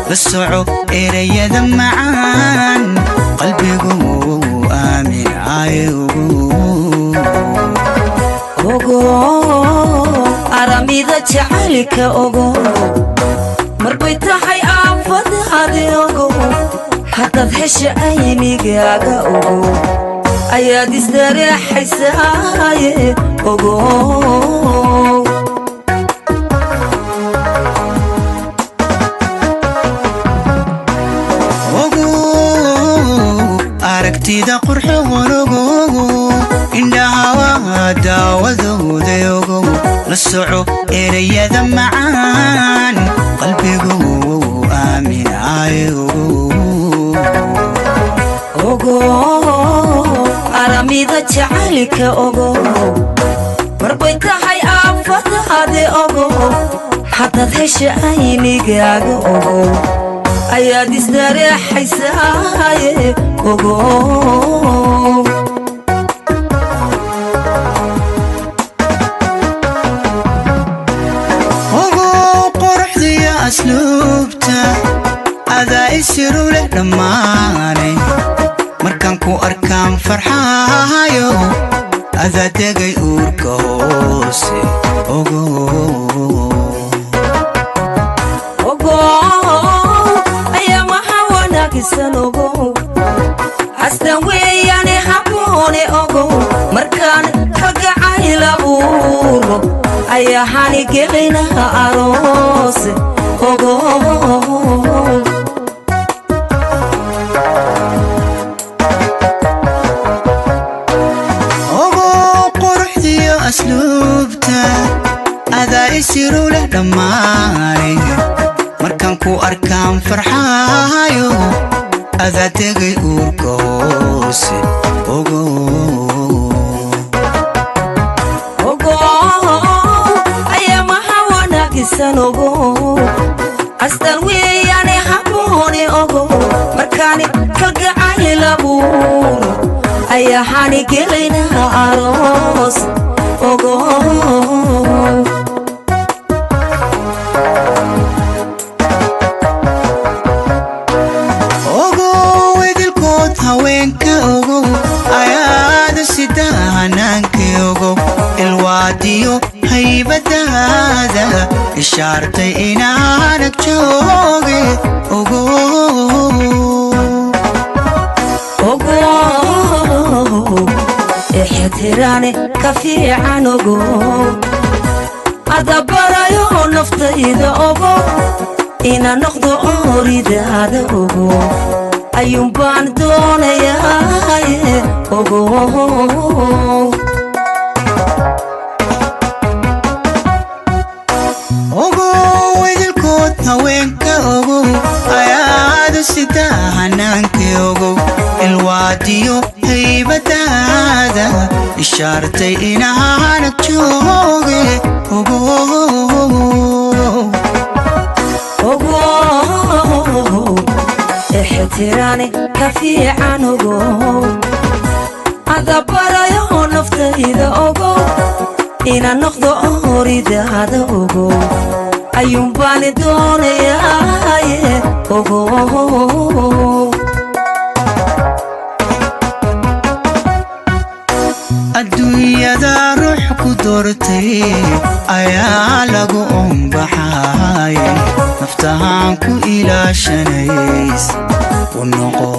La soco erayada macaan, qalbigu aaminayo. Ogo aramida jacaylka, ogo marbay tahay aafadaadi. Ogo haddaad hesha aynigaaga, ogo ayaad isdareexaysaaye. Ogo. Ogo aragtida qurxoon, ogo indhaha waa daawadooda. Ogo la soco erayada macaan, qalbigu aaminayo. Ogo aramida jacaylka, ogo marbay tahay aafadaadi. Ogo haddaad hesha aynigaaga, ogo ayaad isdareexaysaaye. Ogo. Ogo quruxdiyo asluubta adaa isiru leh dhammaanay. Markaan ku arkaan farxaayo, adaa degay uurka hoose. Ogo. Ogo ayaamaha wanaagsan, ogo astan weeyaane habboone. Ogo markaan kalgacayl abuuro, ayaahani gelinaha aroose. Ogo. Ogo quruxdiyo asluubta adaa isiru leh dhammaanay. Markaan ku arkaan farxaayo, adaa degay uurka hoose. Ogo. Ogo ayaamaha wanaagsan, ogo astan weeyaane habboone. Ogo markaani kalgacayl abuuro, ayaahani gelaynaha aroos. Ogo. Ogo idilkood haweenka, ogo ayaada sida hanaanka. Ogo ilwaadiyo haybadaada ishaartay inaanag jooge. Ogo. Ogo ixtiraane ka fiican, ogo adabarayo naftayda. Ogo ina noqdo ooridaada, ogo ayuun baan doonayaaye. Ogo. Ogo idilkood haweenka, ogo ayaada sida hanaanka. Ogo ilwaadiyo haybadaada ishaartay inaanag jooge. Ogo. Ogo ixtiraane ka fiican, ogo adabarayo naftayda. Ogo ina noqdo ooridaada, ogo ayuun baan doonayaaye. Ogo. Adduunyada ruux ku doortay ayaa lagu ombaxay, naftahaan ku ilaashanays u noqo.